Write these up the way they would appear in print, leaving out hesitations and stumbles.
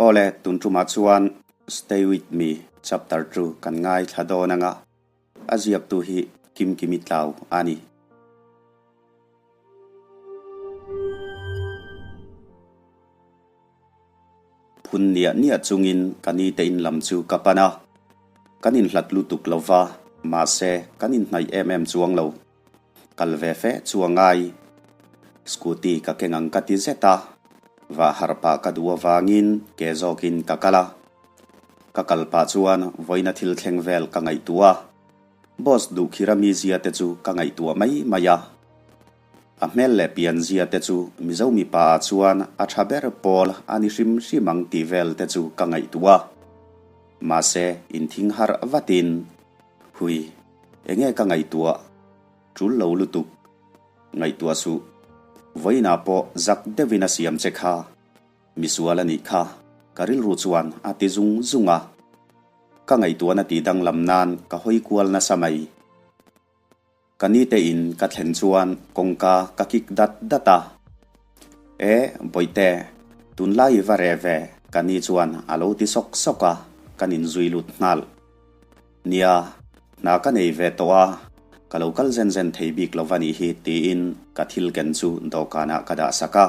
Awle, tun tumah chuan Stay With Me chapter chu kan ngaithla dawn anga a ziaktu hi Kimkimi Tlau a ni. Phun niah niah chungin ka ni te in lam chu ka pan a, kan inhlat lutuk lo va, mahse kan inhnaih em em chuang lo. Kal ve fe chu a ngai. Scooty ka keng ang ka ti zet a, vah harh pah ka duh avangin ke zawkin ka kal a. Ka kal pah chuan vawiina thil thleng vel ka ngaihtuah a, boss duhkhira mizia te chu ka ngaihtuah mai mai a. A hmel leh pianzia te chu Mizo mipa ah chuan a tha ber pawl a ni hrim hrim ang tih vel te chu ka ngaihtuah a. Mahse, inthing harh vatin, Hui, enge ka ngaihtuah? Tul lo lutuk. Ngaihtuah suh. Vawiinah pawh zak deuhin a siam che kha. Misual a nih kha, ka rilru chuan a ti zung zung a. Ka ngaihtuahna tih danglam nan ka hawi kual nasa mai. Ka nite in ka thlen chuan kawngka ka kik dat dat a. E, Bawihte, tunlai i va reh ve, ka ni chuan a lo ti sawk sawk a, kan inzui lut nghal. Nia, hna ka nei ve tawh a, ka lo kal zen zen thei bik lo va nih hi tiin ka thil ken chu dawhkanah ka dah sak a.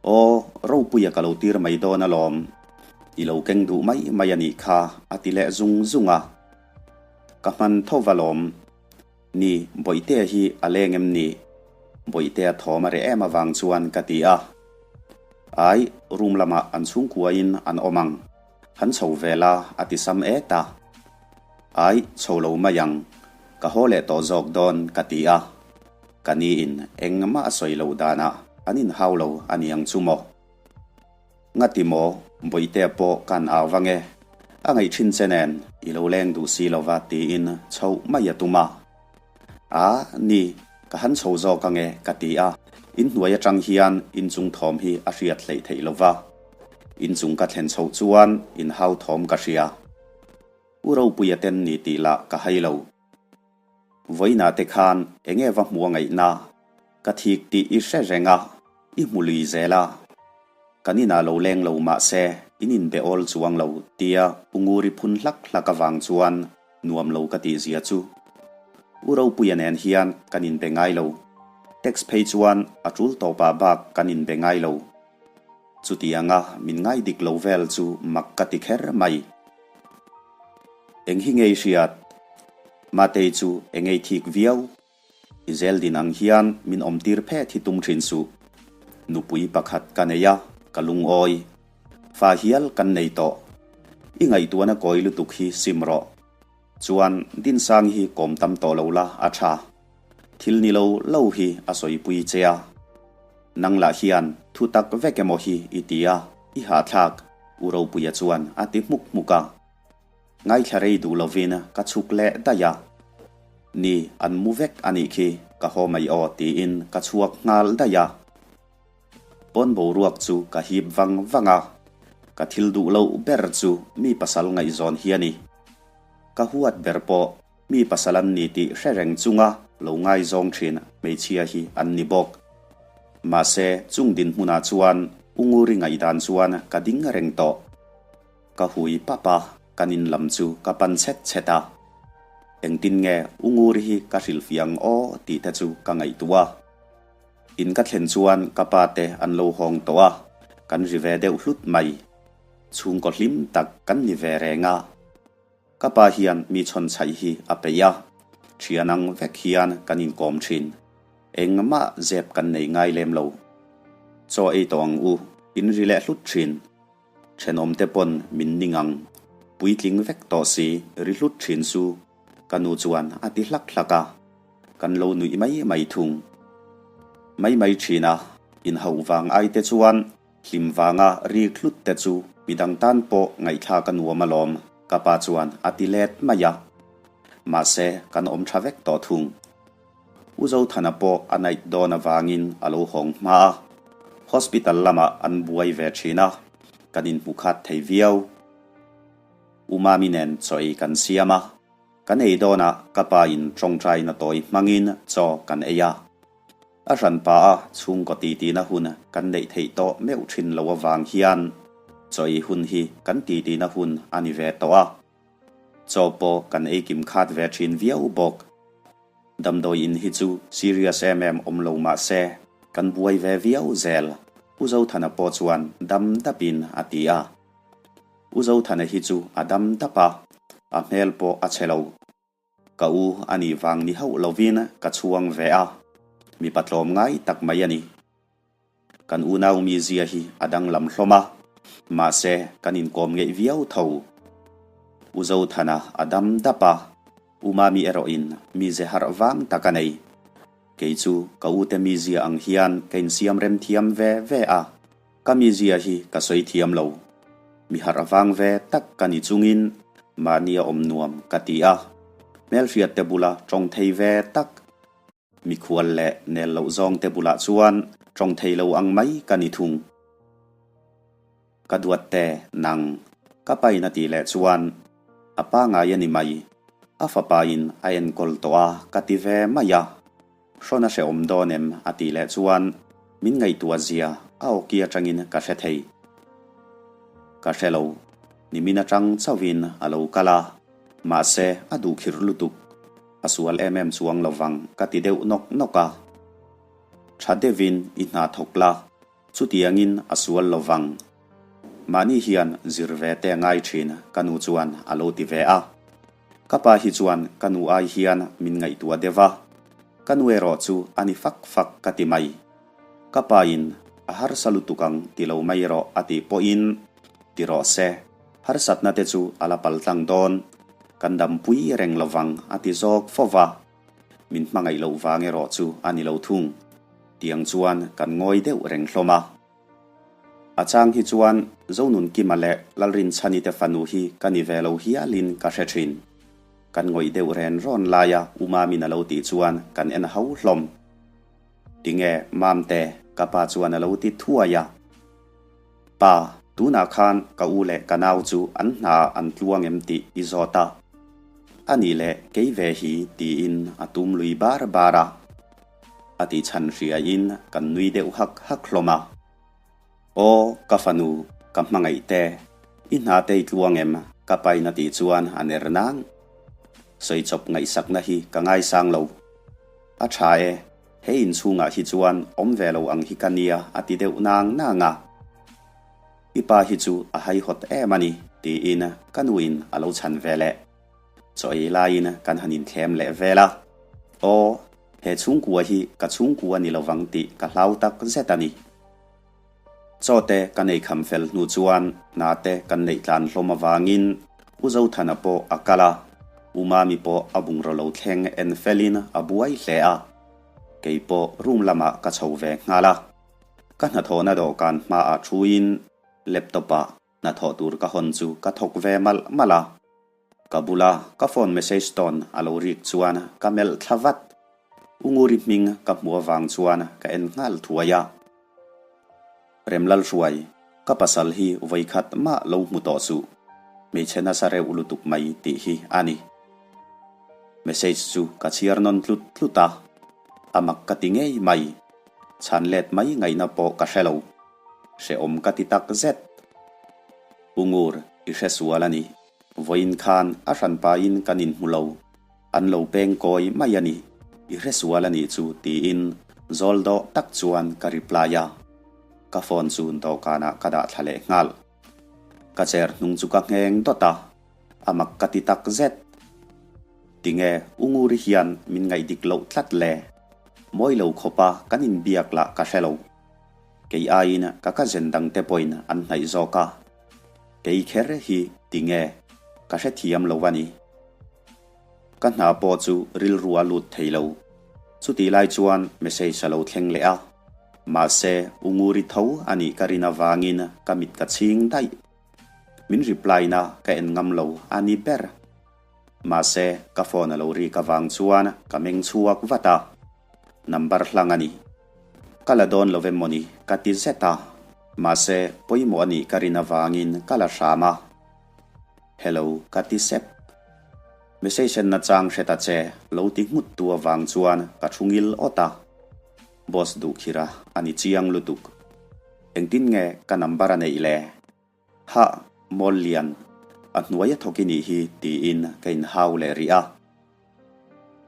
Aw, Ropuia ka lo tir mai dawn alawm, i lo keng duh mai mai a nih kha a ti leh zung zung a. Ka hman tho va lawm. Ni, Bawihtea hi a leng em ni? Bawihtea thawm a reh em avang chuan ka ti a. Ai, room lamah an chhungkuain an awm ang. Han chho ve la a ti sam et a. Ai, chho lo mai ang. Ka haw leh tawh zawk dawn ka ti a. Ka niin engmah a sawi loh danah an inhau lo a ni ang chu maw? Ngati maw, Bawihtea pawh kan au vang e. A ngaih thin che nen i lo leng duh si lo va tiin chhoh mai a tum a. A, ni, ka han chho zawk ang e ka ti a. Inhnuai atang hian inchung thawm hi a hriat hleih theih lo va. Inchung ka thlen chhoh chuan inhau thawm ka hria. U Ropuia ten ni tih lah ka hai lo. Vawiinah te khan enge va hmuh a ngaihna? Ka thik tih i hre reng a, i hmu lui zel a. Kan inah lo leng lo mah se, in inbe awl chuang lo tia U Nguri phun hlak hlak avang chuan nuam lo ka tih zia chu. U Ropuia nen hian kan inbe ngai lo. Text phei chuan a tul tawpah bak kan inbe ngai lo. Chutianga min ngai dik lo vel chu mak ka ti kher mai. Eng hi ngei hriat? Matei chu eng ei thik viau? I zel din ang hian min awmtir phet hi tum thin suh. Nupui pakhat ka nei a, ka lungawi. Fa hial kan nei tawh. I ngaihtuahna kawi lutuk hi sim rawh. Chuan Dinsang hi kawm tam tawh lo la a tha. Thil ni lo lo hi a sawipui che a. Nang lah hian thu tak vek emaw hi i ti a, i hahthlak, U Ropuia chuan a ti hmuk hmuk a. Ngaithla rei duh lovin ka chhuk leh daih a. Ni, an mu vek a nih khi, ka haw mai aw tiin ka chhuak nghal daih a. Pawn boruak chu ka hip vang vang a, ka thil duh loh ber chu mi pasal ngaihzawn hi a ni. Ka huat ber pawh mi pasal an ni tih hre reng chunga lo ngaizawng thin hmeichhia hi an ni bawk. Mahse, chung dinhmunah chuan U Nguri ngaihdan chuan ka ding reng tawh. Ka hui pap a, kan in lam chu ka pan chhet chhet a. Engtin nge U Nguri hi ka hrilhfiah ang aw tih te chu ka ngaihtuah a. In ka thlen chuan ka pa te an lo hawng tawh a, kan ri ve deuh hlut mai. Chhungkaw hlim tak kan ni ve reng a. Ka pa hian mi chhawn chhaih hi a peih a, thian ang vek hian kan inkawm thin. Engmah zep kan nei ngai lem lo. Chaw ei tawh ang u, in ri leh hlut thin. Thenawmte pawn min ning ang. Puitling vek tawh si, ri hlut thin su. Ka nu chuan a ti hlak hlak a, kan lo nuih mai mai thung. Mai mai thin a, inhauh vang ai te chuan hlim vanga rik hlut te chu midang tan pawh ngaihthlak a nuam alawm, ka pa chuan a ti let mai a. Mahse, kan awm tha vek tawh thung. U Zothana pawh a night dawn avangin a lo hawng hma a, hospital lamah an buai ve thin a, kan inhmu khat thei viau. U Mami nen chaw ei kan siam a, kan ei dawnah ka pa in tawngtaina tawi hmangin chaw kan ei a. A hran pa a chhungkaw titi na hun kan neih theih tawh meuh thin lo avang hian Chaw ei hun hi kan titina hun a ni ve tawh a. Chaw pawh kan ei kim khat ve thin viau bawk. Damdawi in hi chu serious em em awm lo mah se, kan buai ve viau zel, U Zothana pawh chuan dam dapin a ti a. U Zothana hi chu a dam dap a, a hmel pawh a chhe lo. Ka u a nih vang ni hauh lovin ka chhuang ve a, mipa tlawm ngai tak mai a ni. Kan unau mizia hi a danglam hlawm a, mahse kan inkawm ngeih viau tho. U Zothana a dam dap a, U Mami erawhin mize harh vang tak a nei. Kei chu ka ute mizia ang hian ka insiam rem thiam ve ve a, ka mizia hi ka sawi thiam lo. Mi harh vang ve tak ka ni chungin mahni a awm nuam ka ti a, hmelhriatte bula tawng thei ve tak Mikhual leh nel loh zawngte bulah chuan tawng thei lo ang mai ka ni thung. Ka duat te, nang, ka pain a tih leh chuan a pangai a ni mai, a fapain a enkawl tawh a ka ti ve mai a. Hrawn a hrehawm dawn em a tih leh chuan min ngaihtuah zia a awki atangin ka hre thei. Ka hre lo, nimin atang chauhin a lo kal a, mahse a duhkhirh lutuk. A sual em em chuang lo vang ka ti deuh nawk nawk a. Tha deuhin i hna thawk la, chutiangin a sual lo vang. Mahni hian zir ve te a ngai thin ka nu chuan a lo ti ve a. Ka pa hi chuan ka nu ai hian min ngaihtuah deuh a, ka nu erawh chu a ni fak fak ka ti mai. Ka pa in a harsa lutuk ang ti lo mai rawh a tih pawhin ti rawh se. Harsatna te chu a la paltlang dawn, kan dampui reng lo vang a ti zawk fo va, min hmangaih loh vang erawh chu a ni lo thung. Tiang chuan kan ngawi deuh reng hlawm a. A chang hi chuan Zonunkima leh Lalrinchhani te fanu hi ka ni ve lo hialin ka hre thin. Kan ngawih deuh ren rawn laia U Mamin a lo tih chuan kan en ho hlawm. Tinge Mamte, ka pa chuan a lo ti thuai a. Pa, tunah khan ka u leh ka nau chu an hna an tluang em tih i zawt a. A nih leh kei ve hi tiin a tum lui bar bar a. A tih chhan hriain kan nui deuh hak hak hlawm a. Aw, ka fanu, ka hmangaih te, i hna te i tluang em? ka pain a tih chuan a ner nang. Sawi chawp ngaihsakna hi ka ngaisang lo. A tha e, he inchhungah hi chuan awm ve lo ang hi ka nia a ti deuh nang nang a. I pa hi chu a haihawt em a ni, tiin ka nuin a lo chhan ve leh. Chaw ei laiin kan han inthlem leh vel a. Aw, he chhungkua hi ka chhungkua ni lovang tih ka hlau tak zet a ni. Chaw te ka nei kham fel hnu chuan hna te kan neih tlan hlawm avangin U Zothana pawh a kal a, U Mami pawh a bungraw lo thleng en felin a buai hle a. Kei pawh room lamah ka chho ve nghal a. Ka hnathawhna dawhkan hmaah thuin laptop ah hnathawh tur ka hawn chu ka thawk ve malh malh a. Ka bula ka phone message tawn a lo rik chuan ka melh thla vat. U Nguri hming ka hmuh avang chuan ka en nghal thuai a. Remlalhruai, ka pasal hi vawikhat mah lo hmu tawh suh. Hmeichhe nasa reuh lutuk mai tih hi a ni. Message chu ka chhiar nawn tlut tlut a, a mak ka ti ngei mai. Chhan let mai ngaihna pawh ka hre lo. Hrehawm ka ti tak zet. U Ngur, i hre sual a ni. Vawiin khan a hranpain kan inhmu lo. An lo peng kawi mai a ni. I hre sual a nih chu tiin zawl dawh tak chuan ka reply a. Ka phone chu dawhkanah ka dah thla leh nghal. Ka chair hnung chu ka ngheng dawt a, a mak ka ti tak zet. Tinge U Nguri hian min ngaih dik loh tlat le? Mawi lo khawpa kan inbiak lah ka hre lo. Kei aiin ka cousin dangte pawhin an hnaih zawk a. Kei kher hi tinge ka hrethiam lo a ni. Ka hna pawh chu rilru a lut thei lo. Chutih lai chuan message a lo thleng leh a. Mahse, U Nguri tho a nih ka rin avangin ka mit ka chhing daih. Min reply na ka en ngam lo a ni ber. Mahse, ka phone a lo rik avang chuan ka meng chhuak vat a. Number hlang a ni. Ka la dawn lo em mawni ka ti zet a, mahse pawimawh a nih ka rin avangin ka la hram a. Hello ka ti sep. Message en nachang hre ta che lo ti nghut tu avang chuan ka thu ngil awt a. Boss duh khira a ni chiang lutuk. Engtin nge ka number a neih le? Hah, mawl lian, a hnuai a thawk i nih hi tiin ka inhau leh rih a.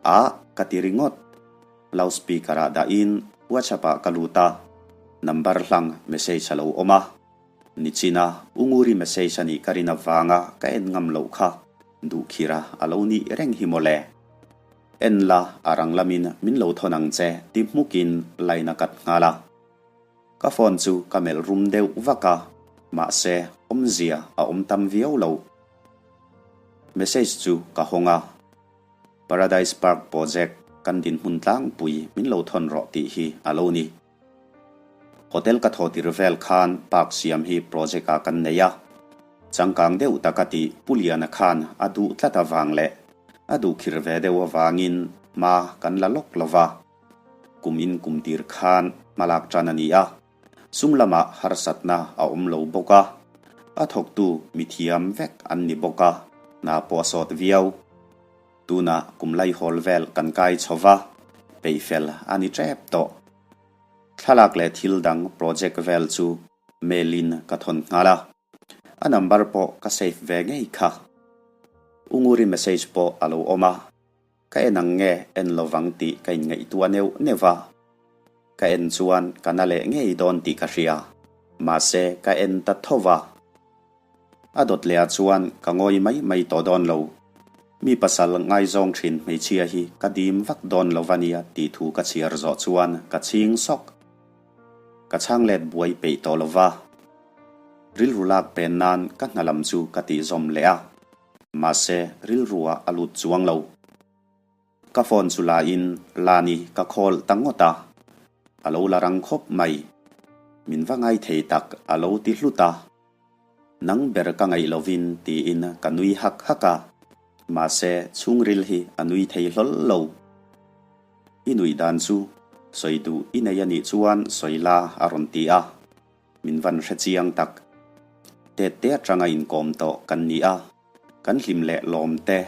A, ka ti ringawt. Loudspeaker ah dahin WhatsApp ah ka lut a, number hlang message a lo awm a. Nichina U Nguri message a nih ka rin avanga ka en ngam loh kha duhkhira a lo nih reng hi mawle. En la, a rang lamin min lo thawn ang che ti hmukin line a cut nghal a. Ka phone chu ka melh rum deuh vak a, mahse awmzia a awm tam viau lo. Message chu ka hawng a, Paradise Park project kan dinhmun tlangpui min lo thawn rawh tih hi a lo ni. Hotel ka thaw tir vel khan park siam hi project ah kan nei a, changkang deuh taka tih Pu Liana khan a duh tlat avang leh a duh khir ve deuh avangin hma kan la lawk lo va. Kum in kum tir khan hmalak tan a ni a, sum lamah harsatna a awm lo bawk a, a thawktu mithiam vek an ni bawk a, hna pawh a sawt viau. Tunah kum laihawl vel kan kai chho va, peihfel a ni tep tawh. Thlalak leh thil dang project vel chu mail in ka thawn nghal a, a number pawh ka save ve ngei kha. U Nguri message pawh a lo awm a. Ka en ang nge en lovang tih ka inngaihtuah neuh neuh a, ka en chuan ka na leh ngei dawn tih ka hria, mahse ka en ta tho va. A dawt leh ah chuan ka ngawi mai mai tawh dawn lo. Mi pasal ngaizawng thin hmeichhia hi ka dim vak dawn lo va nia tih thu ka chhiar zawh chuan ka chhing sawk. Ka chhang let buai peih tawh lo va. Rilru lak pen nan ka hna lam chu ka tih zawm leh a. Mahse, rilruah a lut chuang lo. Ka phone chu la in Lani ka call ta ngawt a, a lo la rang khawp mai. Min va ngai thei tak a lo ti hlut a. Nang ber ka ngaih lovin tiin ka nui hak hak a, mahse chhungril hi a nui thei hlawl lo. I nuih dan chu sawi duh i nei a nih chuan sawi la a rawn ti a. Min van hre chiang tak. Tette atanga inkawm tawh kan ni a, kan hlim leh lawm te,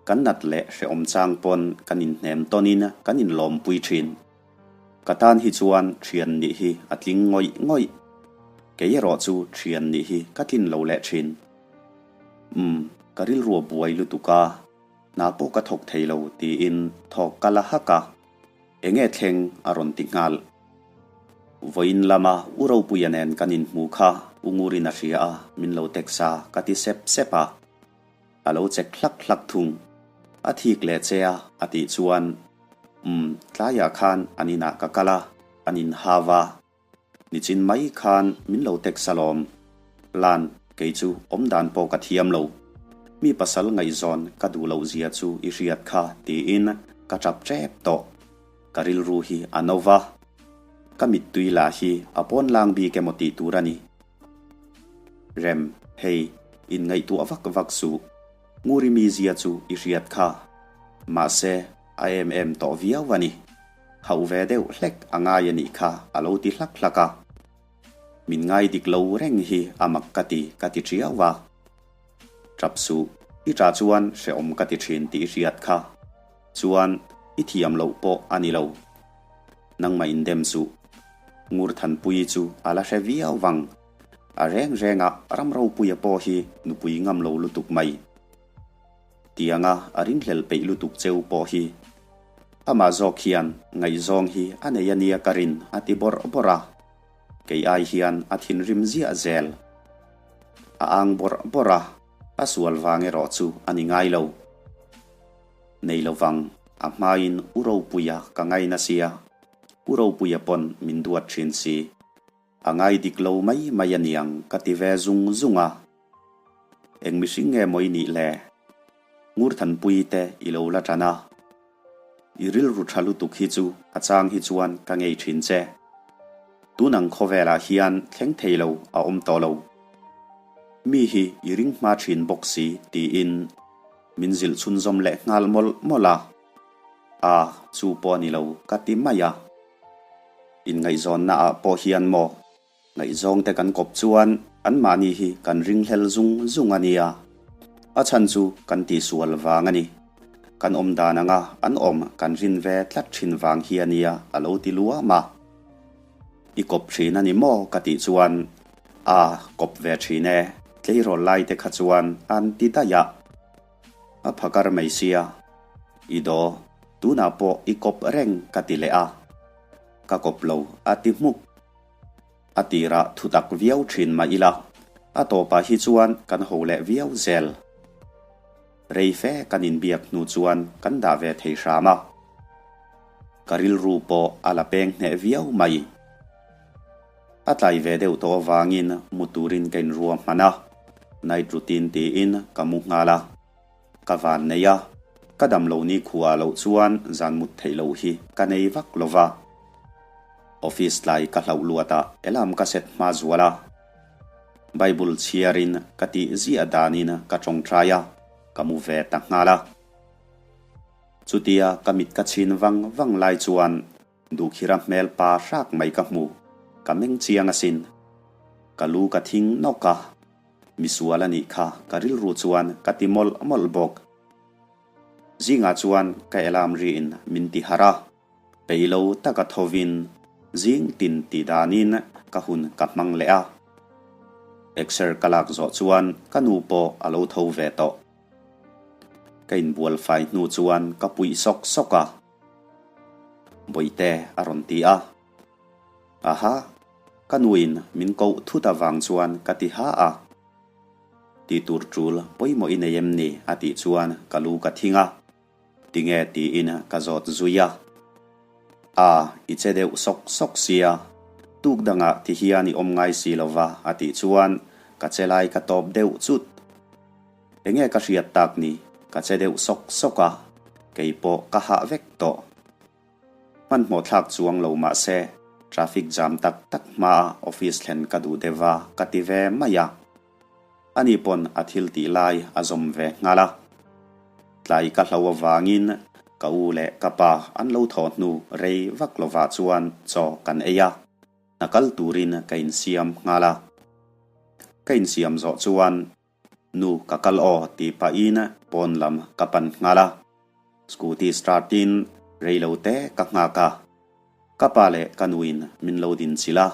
kan nat leh hrehawm chang pawn kan inhnem tawnin kan inlawmpui thin. Ka tan hi chuan thian nih hi a tling ngawih ngawih. Kei erawh chu thian nih hi ka tlin lo leh thin. Umm, ka rilru a buai lutuk a, hna pawh ka thawk thei lo tiin thawk ka la hak a. Enge thleng a rawn ti nghal. Vawiin lama U Ropuia nen kan inhmu kha U Ngurin a hria a, min lo text a, ka ti sep sep a. A lo chek hlak hlak thung. A thik leh che a, a tih chuan, Umm, tlaiah khan an inah ka kal a, an inhau a. Nichin mai khan min lo text alawm. Lan, kei chu awm dan pawh ka thiam lo. Mi pasal ngaihzawn ka duh loh zia chu i hriat kha tiin ka tap tep tawh. Ka rilru hi a no va. Ka mittui lah hi a pawn lang bik emaw tih tur a ni. Rem, hei, inngaihtuah vak vak suh. Nguri mizia chu i hriat kha. Mahse, a em em tawh viau a ni. Hauh ve deuh hlek a ngai a nih kha a lo ti hlak hlak a. Min ngai dik lo reng hi a mak ka ti ka ti ṭiau a. Ṭap suh, i ṭah chuan hrehawm ka ti ṭhin tih i hriat kha. Chuan i thiam loh pawh a ni lo. Nangmah indem suh. Ngurthanpuii chu a la hre viau vang. A reng rengah ram ropuia pawh hi nupui ngam lo lutuk mai. Tianga a ringhlel peih lutuk cheu pawh hi amah zawk hian ngaihzawng hi a nei a nia ka rin a ti bawrh bawrh a, kei ai hian a thinrim ziah zel. A ang bawrh bawrh a, a sual vang erawh chu a ni ngai lo. Nei lovang, a hmain U Ropuia ka ngaina sia, U Ropuia pawn min duat thin si. A ngai dik lo mai mai a niang ka ti ve zung zung a. Eng mihring nge maw i nih le? Ngurthanpui te i lo la tan a. I rilru tha lutuk hi chu a chang hi chuan ka ngei thin che. Tun ang khawvelah hian thleng thei lo a awm tawh lo. Mi hi i ring hma thin bawk si tiin min zilh chhunzawm leh nghal mawlh mawlh a. A, chu pawh a ni lo ka ti mai a. Inngaihzawnna ah pawh hian maw? Ngaihzawng te kan kawp chuan anmahni hi kan ringhlel zung zung a nia. A chhan chu kan tihsual vang a ni. Kan awm dan anga an awm kan rin ve tlat thin vang hi a nia a lo ti luam a. I kawp thin a ni maw ka tih chuan, A, kawp ve thin e. Tleirawl lai te kha chuan an ti daih a. A phakar mai sia. I daw, tunah pawh i kawp reng ka ti leh a. Ka kawp lo a ti hmuk. A tirah thutak viau thin mah ila, a tawpah hi chuan kan ho leh viau zel. Rei fe kan inbiak hnu chuan kan dah ve thei hram a. Ka rilru pawh a la peng hneh viau mai. A tlai ve deuh tawh avangin mu turin ka inruah hman a, night routine tiin ka mu nghal a. Ka van nei a, ka dam lo ni khuah loh chuan zan mut theih loh hi ka nei vak lo va. Office tlai ka hlauh luat a, alarm ka set hma zual a. Bible chhiarin ka tih ziah danin ka tawngtai a, ka mu ve ta nghal a. Chutia ka mit ka chhin vang vang lai chuan Duhkhira hmel pa hrak mai ka hmu, ka meng chiang asin. Ka lu ka thing nawk a, misual a nih kha ka rilru chuan ka ti mawlh mawlh bawk. Zingah chuan ka alarm riin min ti harh a, peilo taka thovin zing tin tih danin ka hun ka hmang leh a. Exer ka lak zawh chuan ka nu pawh a lo tho ve tawh. Ka inbual fai hnu chuan ka puih sawk sawk a. Bawihte a rawn ti a. Aha, ka nuin min koh thut avang chuan ka ti ha a. Ti tur tul pawimawh i nei em ni? a tih chuan ka lu ka thing a. Tinge tiin ka zawt zui a. A, i che deuh sawk sawk sia, tuk dangah ti hian i awm ngai si lo va a tih chuan ka che lai ka tawp deuh chut. Enge ka hriat tak ni, ka che deuh sawk sawk a, kei pawh ka hah vek tawh. Hmanhmawh thlak chuang lo mah se, traffic jam tak tak hmaa office thlen ka duh deuh a ka ti ve mai a. Ani pawn a thil tih lai a zawm ve nghal a. Tlai ka hlo avangin ka u leh ka pa an lo thawh hnu rei vak lovah chuan chaw kan ei a. Hna kal turin ka insiam nghal a. Ka insiam zawh chuan Nu ka kal aw tih pahin pawn lam ka pan nghal a. Scooty start in rei lo te ka nghak a. Ka pa leh ka nuin min lo din chilh a.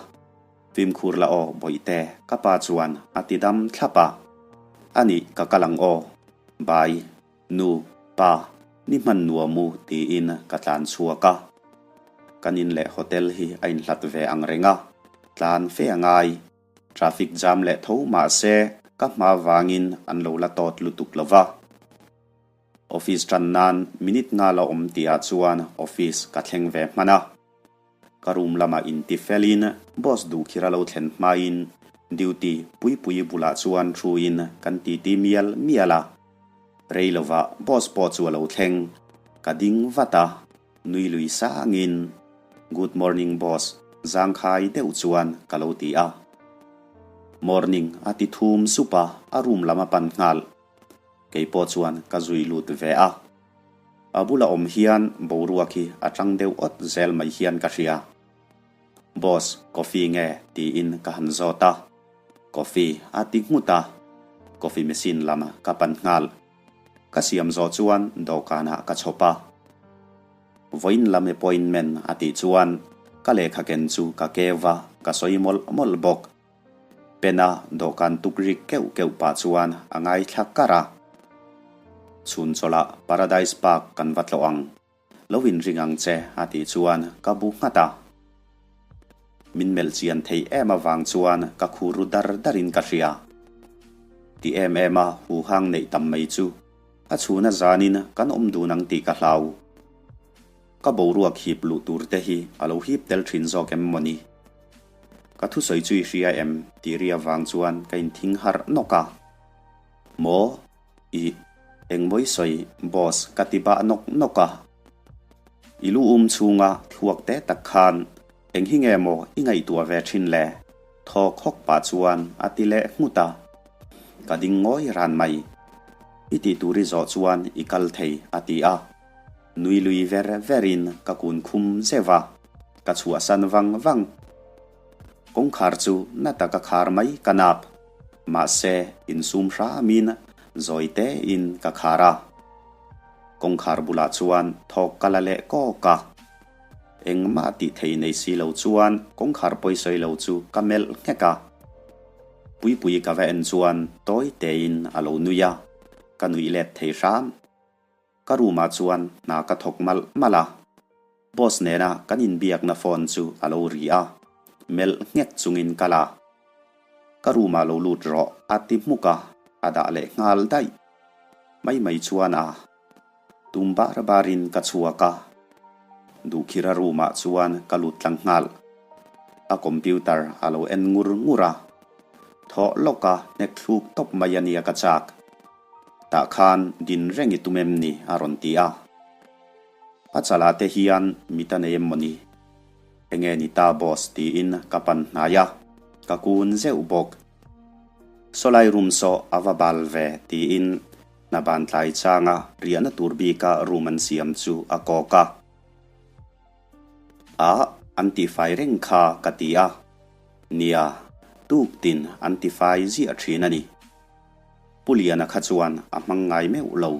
Fimkhur la aw bawihte ka pa chuan a ti dam thlap a. Anih ka kal ang aw. Bye. Nu, pa, ni hman nuam u tiin ka tlan chhuak a. Kan in leh hotel hi a inhlat ve ang reng a. Tlan fe a ngai. Traffic jam leh tho mah se ka hma vangin an lo la tawt lutuk lo va. Office tan nan minute nga la awm tihah chuan office ka thleng ve hman a. Ka room lamah inti felin boss duhkhir a lo thlen hmain duty Puipuii bulah chuan thuin kan titi mial mial a. Rei lovah boss pawh chu a lo thleng. Ka ding vat a. Nui lui sangin, Good morning boss, zangkhai deuh chuan ka lo ti a. Morning a ti thum sup a, a room lam a pan nghal. Kei pawh chuan ka zui lut ve a. A bula awm hian boruak hi a tang deuh awt zel mai hian ka hria. Boss, coffee nge? tiin ka han zawt a. Coffee a ti nghut a. Coffee machine lam ka pan nghal. Ka siam zawh chuan dawhkanah ka chhawp a. Vawiin lam appointment a tih chuan ka lehkha ken chu ka keu va, ka sawi mawlh mawlh bawk. Pen-a dawhkan tuk rik keuh keuh pah chuan a ngaithla kar a. Chhun chawlhah Paradise Park kan va tlawh ang. Lo inring ang che a tih chuan ka bu nghat a. Min melh chian theih em avang chuan ka khur ru dar darin ka hria. Ti em em a huhang neih tam mai chu a chhuna zanin kan awm dun ang tih ka hlau. Ka boruak hip luh tur te hi a lo hip tel thin zawk em mawni? Ka thusawi chu i hria em? tih ri avang chuan ka inthing harh nawk a. Maw? I engmawi sawi boss ka ti bah nawk nawk a. I lu um chhunga thluak te tak khan eng hi nge maw i ngaihtuah ve thin le? Thawk hawk pah chuan a ti leh nghut a. Ka ding ngawi ran mai. I tih tur i zawh chuan i kal thei a ti a. Nui lui ver verin ka kun khum zeuh a. Ka chhuahsan vang vang. Kawngkhar chu na taka khar mai ka nap. Mahse, insum hramin zawi tein ka khar a. Kawngkhar bulah chuan thawk ka la leh kawk a. Engmah tih thei nei si lo chuan kawngkhar pawisawi lo chu ka melh nghek a. Puipuii ka va en chuan tawi tein a lo nui a, ka nuih let thei hram. Ka room ah chuan hna ka thawk malh malh a, boss nena kan inbiakna phone chu a lo ri a, melh nghek chungin ka la. Ka room ah lo lut rawh a ti hmuk a, a dah leh nghal daih. Mai mai chuan a tum bar barin ka chhuak a, Duhkhira room ah chuan ka lut tlang nghal. A computer a lo en ngur ngur a, thawh lawka hnek thluk tawp mai a nia ka chak. Tah khan din reng i tum em ni? a rawn ti a. A chalah te hian mit a nei em maw ni? Enge ni ta boss tiin ka pan hnai a, ka kun zeuh bawk. Sawlai room saw a va bal ve tiin hna ban tlai changa riahna tur bika room an siam chu a kawk a. A, an tifai reng kha ka ti a. Nia, tuk tin an tifai ziah thin a ni. Pu Liana kha chuan a hmang ngai meuh lo,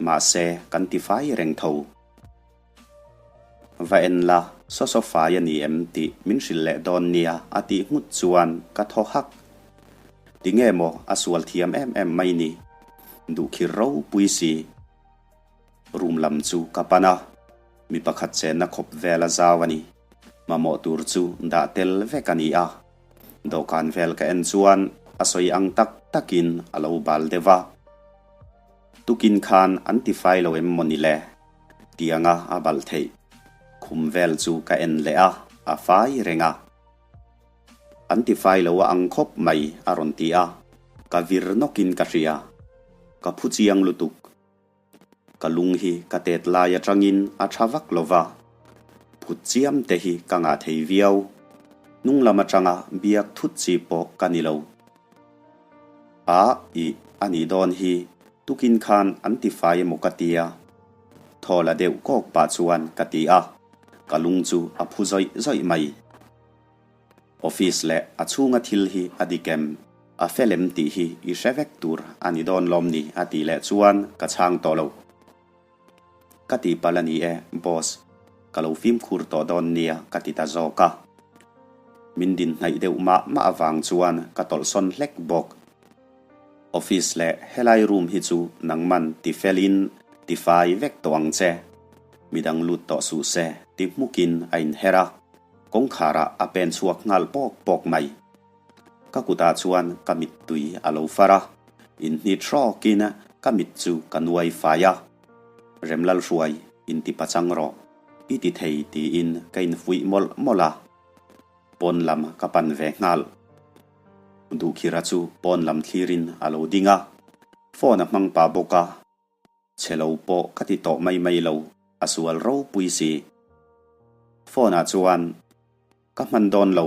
mahse kan tifai reng tho. Va en la, saw saw fai a ni em tih min hrilh leh dawn nia a tih nghut chuan ka thaw hak. Tinge maw a sual thiam em em mai ni? Duhkhir ropui si. Room lam chu ka pan a, mi pakhat chenna khawp vel a zau a ni. Mamawh tur chu dah tel vek a ni a. Dawhkan vel ka en chuan a sawi ang tak takin a lo bal deuh a. Tukin khan an ti fai lo em maw ni le? Tianga a balh theih. Khum vel chu ka en leh a, a fai reng a. An ti fai lo a ang khawp mai a rawn ti a, ka vir nawkin ka hria. Ka phu chiang lutuk. Ka lung hi ka tet lai atangin a tha vak lo va, phut chiam te hi ka ngah thei viau. Hnung lam atanga biak thut chi pawh ka ni lo. A, ih, a nih dawn hi tukin khan an ti fai emaw ka tia. Thaw la deuh kawk pah chuan ka ti a, ka lung chu a phu zawih zawih mai. Office leh a chhunga thil hi a dik em? A fel em tih hi i hre vek tur a ni dawn lawm ni a tih leh chuan ka chhang tawh lo. Ka tihpalh a ni e, boss. Ka lo fimkhur tawh dawn nia ka ti ta zawk a. Min din hnaih deuh mah mah avang chuan ka tawlhsawn hlek bawk. Office leh helai room hi chu nangman ti felin ti fai vek tawh ang che. Midang lut tawh suh se ti hmukin a inher a. Kawngkharah a pen chhuak nghal pawk pawk mai. Ka kutah chuan ka mittui a lo far a, inhnit hrawkin ka mit chu ka nuai fai a. Remlalhruai, inti pachang rawh, i ti thei tiin ka infuih mawlh mawlh a. Pawn lam ka pan ve nghal. Duhkhira chu pawn lam thlirin a lo ding a, phone a hmang pah bawk a. Chhe lo pawh ka ti tawh mai mai lo, a sual ropui si. Phone ah chuan ka hman dawn lo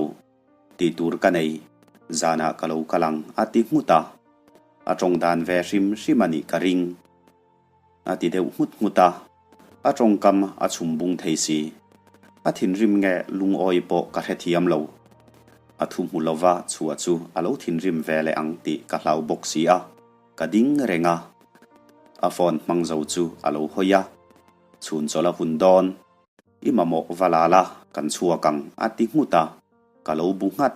tih tur ka nei, zanah ka lo kal ang a ti nghut a, a tawng dan ve hrim hrim a nih ka ring. A ti deuh nghut nghut a, a tawngkam a chhum bung thei si. A thinrim nge lungawi pawh ka hrethiam lo. A thu hmu lova chhuah chu a lo thinrim ve leh ang tih ka hlau bawk si a. Ka ding reng a, a phone hmang zo chu a lo hawi a, chhun chawlh a hun dawn, i mamawh va la la, kan chhuak ang a ti nghut a, ka lo bu nghat.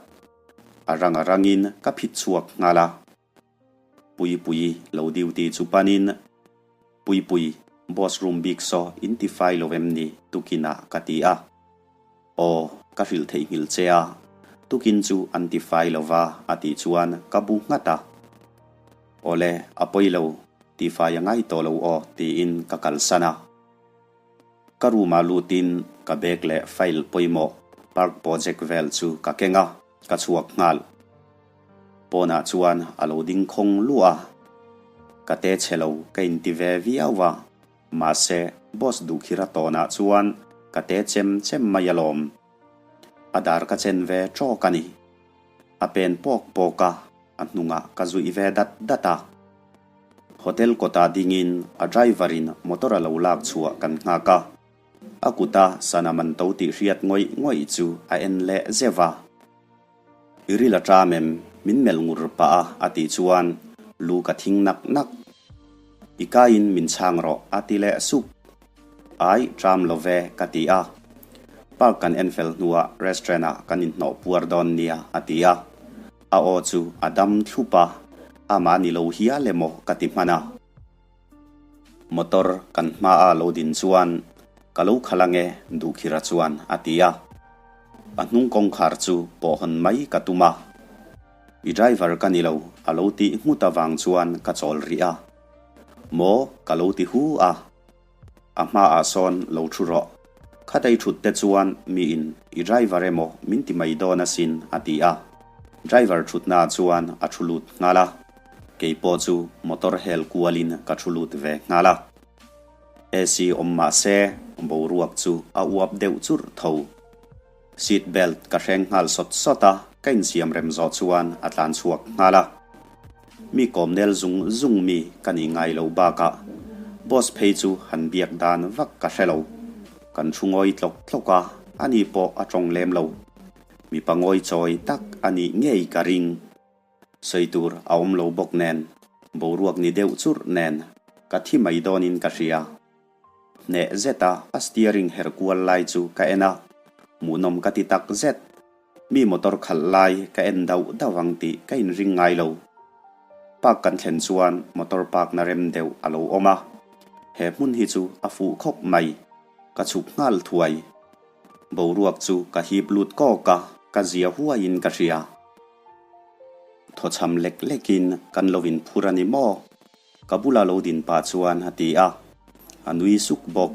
A rang a rangin ka phit chhuak nghal a, Puipuii lo duty chu panin, Puipui, boss room bik saw in ti fai lo em ni tukinah ka ti a. Aw, ka hrilh theihnghilh che a, tukin chu an ti fai lo va a tih chuan ka bu nghat a. Awle, a pawi lo, ti fai a ngai tawh lo aw tiin ka kalsan a. Ka room ah lutin ka bag leh file pawimawh park project vel chu ka keng a, ka chhuak nghal. Pawnah chuan a lo ding khawng luah a, ka te chhe lo ka inti ve viau a. Mahse, boss duhkhira tawnah chuan ka te chem chem mai alawm. A dar ka chen ve tawk a ni. A pen pawk pawk a, a hnungah ka zuih ve dat dat a. Hotel kawtah dingin a driver in motor a lo lak chhuah kan nghak a. A kuta sana man to tih hriat ngawih ngawih chu a en leh zeuh a. I ril a ṭam em? Min melh ngur pah a a tih chuan lu ka thing nak nak. I kaiin min chhang rawh a ti leh sup. Ai, ṭam lo ve ka ti a. Park kan en fel hnuah restaurant ah kan inhnawh puar dawn nia a ti a. A aw chu a dam thlup a, amah ni lo hial emaw ka ti hman a. Motor kan hmaa lo din chuan ka lo khalh ange Duhkhira chuan a ti a. A hnung kawngkhar chu pawh hawn mai ka tum a. I driver ka ni lo a lo tih nghut avang chuan ka chawl rih a. Maw ka lo ti hu a. A hmaah sawn lo thu rawh. Khatei thut te chuan miin i driver emaw min ti mai dawn asin a ti a. Driver thutnaah chuan a thu lut nghal a. Kei pawh chu motor hel kualin ka thu lut ve nghal a. AC awm mah se boruak chu a uap deuh churh tho. Seat belt ka hreng nghal sawt sawt a, ka insiam rem zawh chuan a tlan chhuak nghal a. Mi kawmnel zung zung mi ka nih ngai loh bakah boss phei chu han biak dan vak ka hre lo. Kan thu ngawi tlawk tlawk a, ani pawh a tawng lem lo. Mipa ngawi chawi tak a nih ngei ka ring. Sawi tur a awm lo bawk nen, boruak ni deuh churh nen ka thi mai dawnin ka hria. Hneh zeta a steering her kual lai chu ka en a, hmuhnawm ka ti tak zet. Mi motor khalh lai ka en dauh dauh ang tih ka inring ngai lo. Park kan thlen chuan motor park na rem deuh a lo awm a, he hmun hi chu a fuh khawp mai, ka chhuk nghal thuai. Boruak chu ka hip lut kawk a, ka zia huaiin ka hria. Thawchham lek lekin kan lo inphur a ni maw? Ka bula lo din pah chuan a ti a, a nui suk bawk.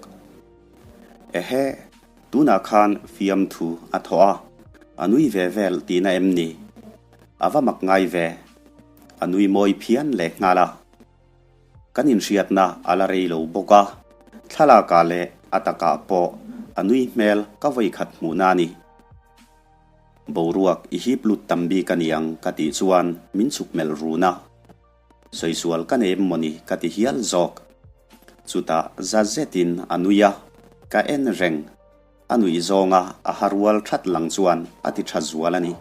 Ehe, tunah khan fiamthu a thawh a, a nui ve vel tihna em ni? A va mak ngai ve. A nui mawi phian leh nghal a. Kan inhriatna a la rei lo bawk a, thlalakah leh a takah pawh a nui hmel ka vawikhat hmuhna a ni. Boruak i hip lut tam bik a niang ka tih chuan min chhuk melh run a. Sawi sual ka nei em mawni ka ti hial zawk. Chutah za zetin a nui a, ka en reng. A nuih zawnga a ha rual that lang chuan a ti tha zual a ni.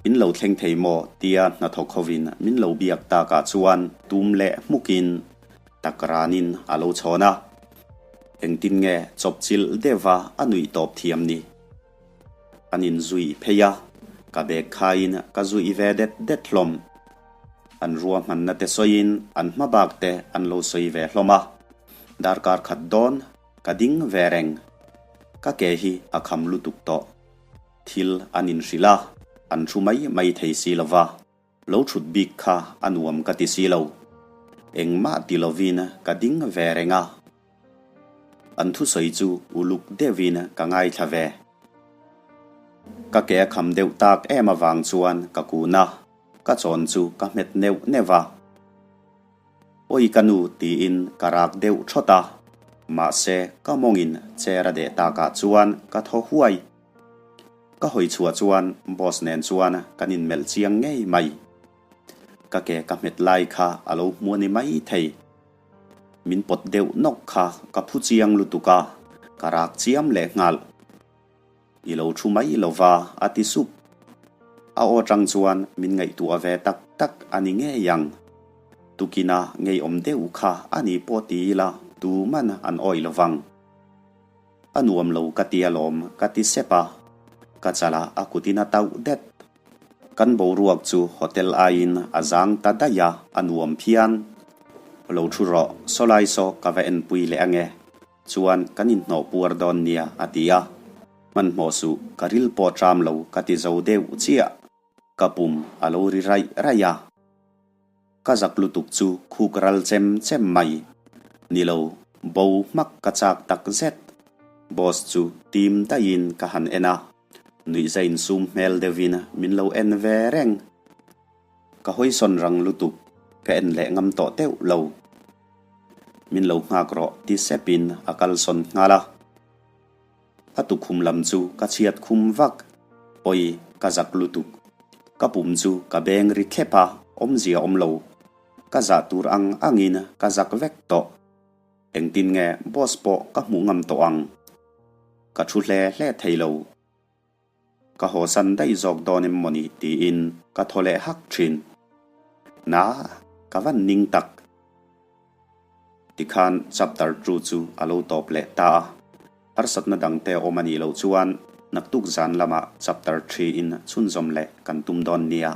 In lo thleng thei maw tia hnathawk hovin min lo biak takah chuan tum leh hmukin tak ranin a lo chhawn a. Engtin nge chawpchilh deuha a nuih tawp thiam ni? An inzui phei a, ka bag khaiin ka zui ve det det hlawm. An ruahmanna te sawiin an hma bak te an lo sawi ve hlawm a, darkar khat dawn ka ding ve reng. Ka ke hi a kham lutuk tawh. Thil an inhrilh a, an thu mai mai thei si lo va. Lo thut bik kha a nuam ka ti si lo. Engmah ti lovin ka ding ve reng a. An thusawi chu uluk deuhin ka ngaithla ve. Ka ke a kham deuh tak em avang chuan ka kun a, ka chawn chu ka hmet neuh neuh a. Awi ka nu tiin ka rak deuh thawt a, mahse ka mawngin chair a deh takah chuan ka thaw huai. Ka hawi chhuah chuan boss nen chuan kan inmelh chiang ngei mai. Ka ke ka hmet lai kha a lo hmu a ni mai thei. Min pawt deuh nawk kha ka phu chiang lutuk a, ka rak chiam leh nghal. I lo thu mai lo va, a ti sup. A aw tang chuan min ngaihtuah ve tak tak a ni ngei ang. Tukina ngeiawm deuh kha a ni pawh ti ila tuman an awih lo vang. A nuam lo ka ti alawm ka ti sep a, ka chalah a kutin a tauh det. Kan boruak chu hotel aiin a zang ta daih a, a nuam phian. Lo thu rawh, sawlai saw ka va enpui leh ange, chuan kan inhnawh puar dawn nia a ti a. Hmanhmawh suh, ka ril pawh ṭam lo ka ti zo deuh chiah. Ka pum a lo ri raih raih a. Ka zak lutuk chu khuk ral chem chem mai. Ni lo, bo hmak ka chak tak zet. Boss chu tim daihin ka han en a, nuihza insum hmel deuhin min lo en ve reng. Ka hawisawn rang lutuk, ka en leh ngam tawh teuh lo. Min lo nghak rawh ti sepin a kalsawn nghal a. A tukhum lam chu ka chhiat khum vak. Pawi ka zak lutuk. Ka pum chu ka beng ri thlep a, awmzia awm lo. Ka zah tur ang angin ka zak vek tawh. Engtin nge boss pawh ka hmuh ngam tawh ang? Ka thu hle hle thei lo. Ka hawsan daih zawk dawn em mawni tiin ka thaw leh hak thin. Na, ka van ning tak. Tikhan chapter two chu a lo tawp leh ta a. Harsatna dangte awm a nih loh chuan naktuk zan lamah chapter threein chhunzawm leh kan tum dawn nia.